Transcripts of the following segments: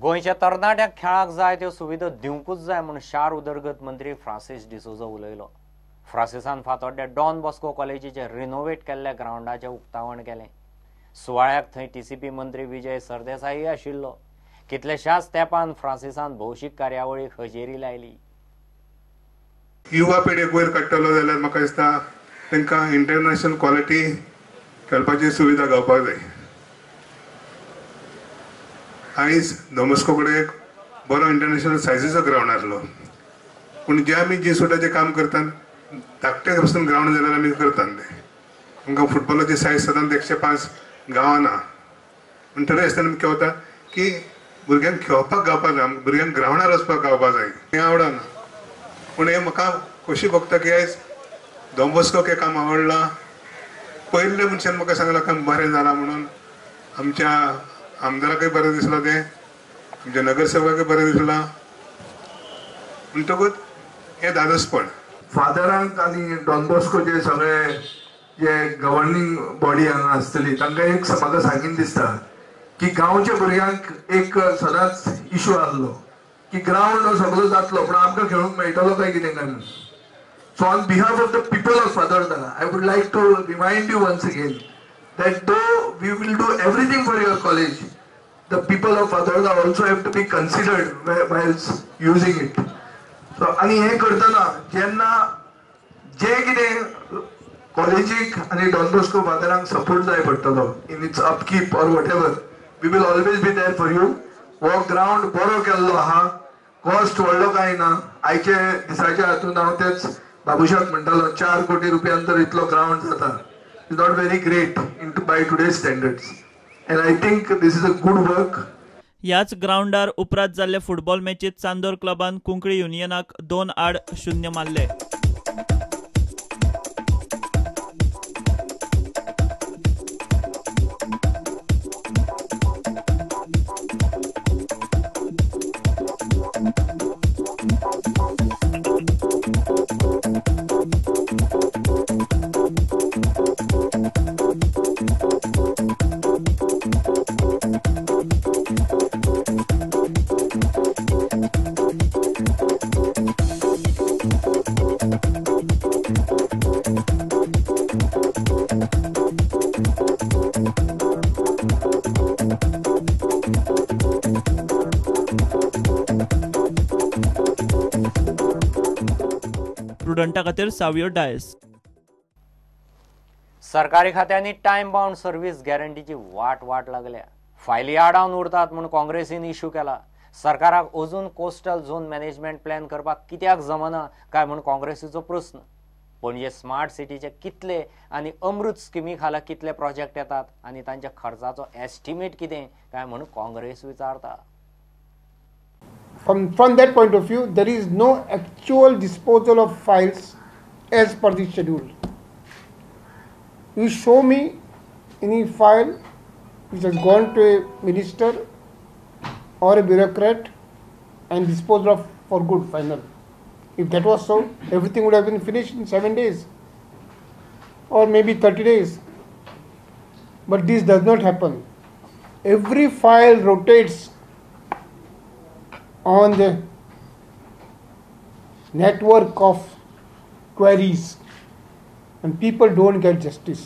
गोंयच्या तरणाट्यांक खेळाक जाय त्यो सुविधा दिवंकूच जाय म्हूण शार उदरगत मंत्री फ्रांसीस डिसोजा उलयलो. फ्रांसिसान फातोड्ड्या डॉन बॉस्को कॉलेजीचें रिनोवेट केल्ल्या ग्रावंडाचें उक्तावण केलें. सुवाळ्याक थंय टीसीपी मंत्री विजय सरदेसाई आशिल्लो. कितल्याशाच तेंपान फ्रांसिसान भौशीक कार्यावळीक हजेरी लायली. युवा पिढीक वयर काडटलो जाल्यार म्हाका दिसता तांकां इंटरनॅशनल क्वॉलिटी खेळपाची सुविधा गावपाक जाय. आयज डॉन बॉस्को कडेन एक बरो इंटरनॅशनल सायजीचो ग्रावंड आसलो, पूण जे आमी जेसुटाचें काम करतात धाकटे पासून ग्रावंड जाल्यार आमी करतात तें. आमकां फुटबॉलाची सायज सदांच 105 गावना, पूण तरी आसतना आमी खेळटा की भुरग्यांक खेळपाक गावपाक जाय, भुरग्यांक ग्रावंडार वचपाक गावपाक जाय, हें आवडना. पूण हें म्हाका खोशी भोगता की आयज डॉन बॉस्कोक हें काम आवडलां. पयल्या मनशान म्हाका सांगलां काम बरें जालां म्हणून. आमच्या आमदाराकय बरें दिसलां तें, आमच्या नगरसेवकाकय बरें दिसलां. म्हणटकूच हें धादोसपण. फादरांक आनी डॉन बॉस्कोचे सगळे जे गव्हर्निंग बॉडी हांगा आसतली तांकां एक म्हाका सांगीन दिसता की गांवच्या भुरग्यांक एक सदांच इशू आसलो की ग्रावंड हो सगळो जातलो पूण आमकां खेळूंक मेळटलो काय कितें काय म्हणून. So on behalf of the people of Fatorda I would like to remind you once again that though we will do everything for your college, the people of Fatorda also have to be considered whilst using it. So आनी हें करतना जेन्ना जे कितें कॉलेजीक आनी don Bosco फादरांक support जाय पडटलो in its upkeep or whatever, we will always be there for you. हो ग्रावंड बरो केल्लो आहा, कॉस्ट व्हडलो कांय ना. आयचे दिसाच्या हातून हांव तेच बाबुशाक म्हणटालो 4 कोटी रुपयान तर इतलो ग्रावंड जाता. Is not very great in by today's standards and I think this is a good work. ह्याच ग्रावंडार उपरांत जाल्ले फुटबॉल मॅचीत चांदोर क्लबान कुंकळी युनियनाक 2-0 मारले. प्रुडंटा खातीर सावियो डायस. सरकारी खात्यांनी टायम बाउंड सर्व्हिस गॅरंटीची वाट लागल्या. फायली आडावन उरतात म्हूण काँग्रेसीन इश्यू केला. सरकाराक अजून कोस्टल झोन मॅनेजमेंट प्लॅन करपाक कित्याक जमना काय म्हूण काँग्रेसीचो प्रस्न. पणजे स्मार्ट सिटीचे कितले आनी अमृत स्किमी खाला कितले प्रोजेक्ट येतात आनी तांच्या खर्चाचो एस्टिमेट कितें काय म्हूण काँग्रेस विचारता. From that point of view, there is no actual disposal of files as per the schedule. You show me any file which has gone to a minister or a bureaucrat and disposed of for good, final. If that was so, everything would have been finished in 7 days or maybe 30 days. But this does not happen. Every file rotates on the network of queries and people don't get justice,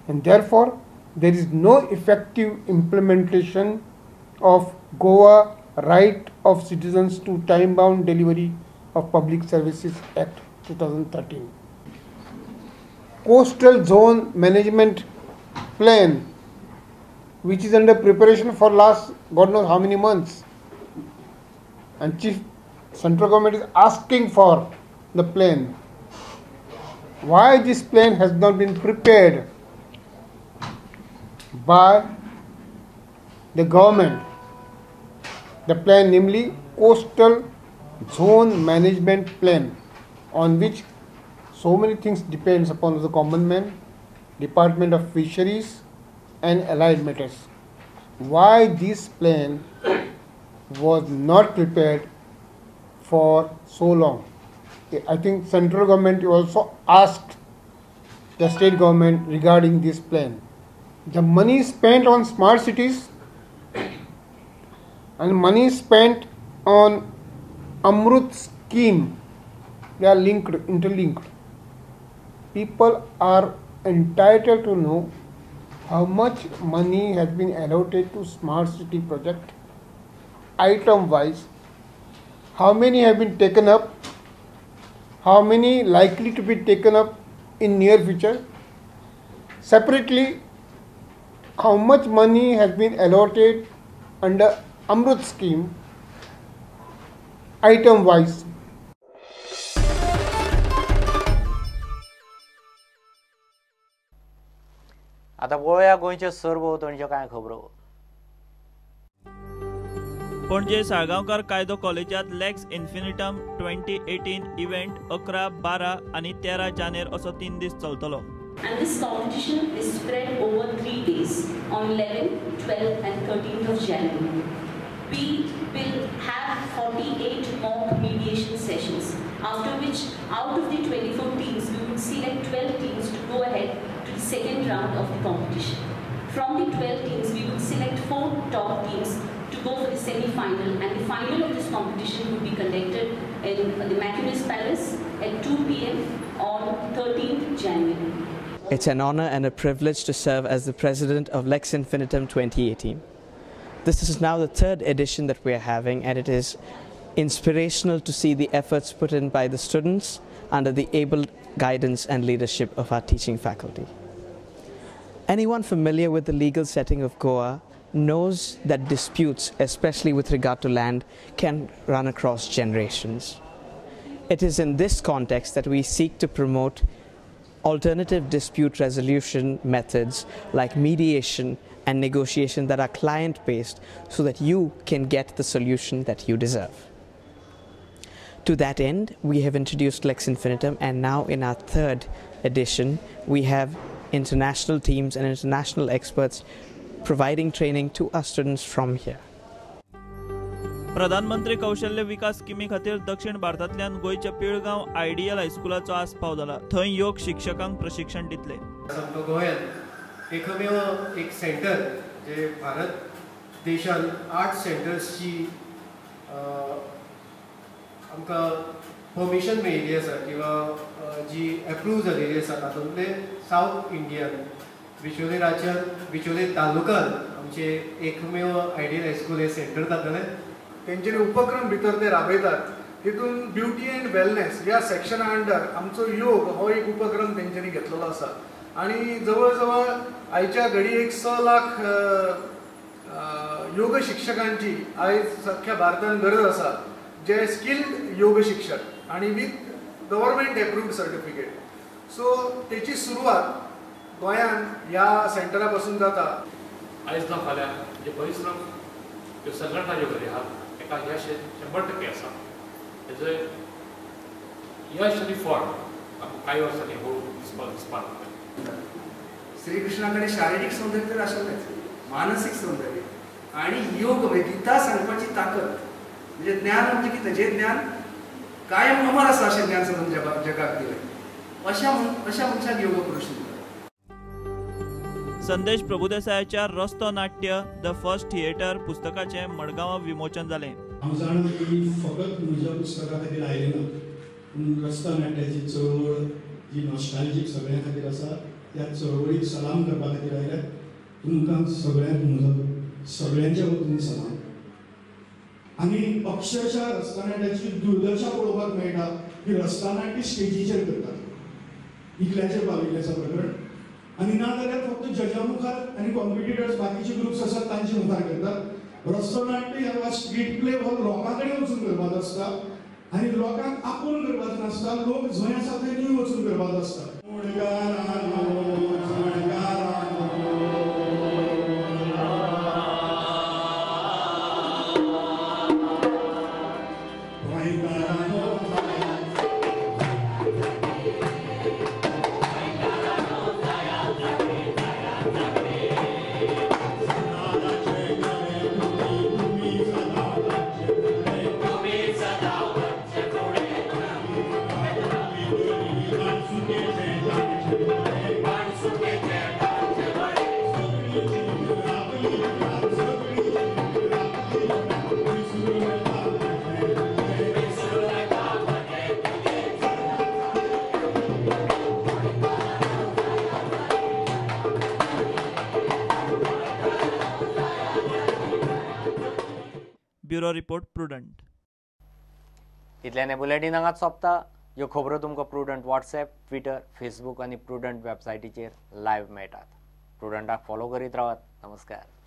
and therefore there is no effective implementation of Goa Right of Citizens to Time Bound Delivery of Public Services Act 2013. Coastal Zone Management Plan, which is under preparation for last God knows how many months, and chief central government is asking for the plan. Why this plan has not been prepared by the government? The plan, namely Coastal Zone Management Plan, on which so many things depends upon the common man, Department of Fisheries and allied matters. Why this plan was not prepared for so long? I think central government also asked the state government regarding this plan. The money spent on smart cities and money spent on Amrut scheme, they are linked, interlinked. People are entitled to know how much money has been allotted to smart city project, item wise, how many have been taken up, how many likely to be taken up in near future. Separately, how much money has been allotted under Amrut scheme, item wise. आतां पळोवया गोंयचे सरभोंवतणच्यो कांय खबरो. पणजे साळगांवकार कायदो कॉलेजांत lakes infinitum 2018 event 11, 12 आनी 13 जानेर असो 3 दीस चलतलो. And this competition is spread over 3 days on 11, 12 and 13th of January. We will have 48 mock mediation sessions, after which out of the 24 teams we would select 12 teams to go ahead to the second round of the competition. From the 12 teams we would select 4 top teams to go for the semi-final, and the final of this competition would be conducted in the Macinus Palace at 2 p.m. on 13th January. It's an honor and a privilege to serve as the president of Lex Infinitum 2018. This is now the third edition that we are having, and it is inspirational to see the efforts put in by the students under the able guidance and leadership of our teaching faculty. Anyone familiar with the legal setting of Goa knows that disputes, especially with regard to land, can run across generations. It is in this context that we seek to promote alternative dispute resolution methods like mediation and negotiation that are client-based, so that you can get the solution that you deserve. To that end, we have introduced Lex Infinitum, and now in our third edition, we have international teams and international experts providing training to our students from here. प्रधानमंत्री कौशल्य विकास स्किमी खातीर दक्षिण भारतांतल्यान गोंयच्या Pilgaon ideal हायस्कुलाचो आस्पाव जाला. थंय योग शिक्षकांक प्रशिक्षण दितले. गोंयांत एकमेव एक सेंटर जे भारत देशान 8 सेंटर्सची आमकां परमिशन मेळिल्ली आसा किंवा जी एप्रूव जालेली आसा, तातूंतले सावथ इंडियन बिचोले राज्यान बिचोले तालुक्यान आमचे एकमेव आयडियल हायस्कूल हे सेंटर जातलें. तेंच्यांनी उपक्रम भितर ते राबयतात, तितून ब्युटी एंड वेलनेस ह्या सेक्शना अंडर आमचो योग हो एक उपक्रम तेंच्यांनी घेतलेलो आसा आनी जवळ जवळ आयच्या घडयेक 6 लाख योग शिक्षकांची आयज अख्ख्या भारतान गरज आसा, जे स्किल्ड योग शिक्षक आनी with government approved certificate. So तेची सुरवात गोंयान ह्या सेंटरा पासून जाता. आयज ना फाल्यां जे परिश्रम ज्यो संघटना ज्यो घडये आहात ताका यश 100% आसा. हेजें यश आनी फळ आमकां कांय वर्सांनी हो दिसपाक लागता. श्रीकृष्णा कडेन शारिरीक सौंदर्य तर आशिल्लेंच, मानसीक सौंदर्य आनी योग म्हणजे गीता सांगपाची ताकद, म्हणजे ज्ञान म्हणजे कितें, जें ज्ञान कायम अमर आसा अशें ज्ञान समजून जगाक दिलें, अशा मनशाक योग पुरुश म्हणटात. संदेश प्रभुदेसायाच्या रस्तो नाट्य the first theatre पुस्तकाचें मडगांवां विमोचन जालें. हांव जाणा तुमी फकत म्हज्या पुस्तका खातीर आयले ना, पूण रस्तो नाट्याची चळवळ जी नॉस्टाल्जीक सगळ्यां खातीर आसा त्या चळवळीक सलाम करपा खातीर आयल्यात. तुमकां सगळ्यांक म्हजो सगळ्यांच्या वतीन सलाम. आनी अक्षरशः रस्ता नाट्याची दुर्दशा पळोवपाक मेळटा की रस्ता नाट्य स्टेजीचेर करतात, इतल्याचेर पाविल्लें आसा प्रकरण. आनी ना जाल्यार फक्त जजा मुखार आनी कॉम्पिटिटर्स बाकीचे ग्रुप्स आसात तांचे मुखार करतात. रस्तो नाट्य ह्या स्ट्रीट प्ले हो लोकां कडेन वचून करपाचो आसता आनी लोकांक आपोवन करपाचो नासता, लोक जंय आसा थंय न्हय वचून करपाचो आसता. Thank you. Bureau report, Prudent. इतल्यान बुलेटीन हांगाच सोंपता. ह्यो खबरो तुमकां प्रुडंट वॉट्सएप, ट्विटर, फेसबूक आनी प्रुडंट वेबसायटीचेर लायव्ह मेळटात. प्रुडंटाक फॉलो करीत रावात. नमस्कार.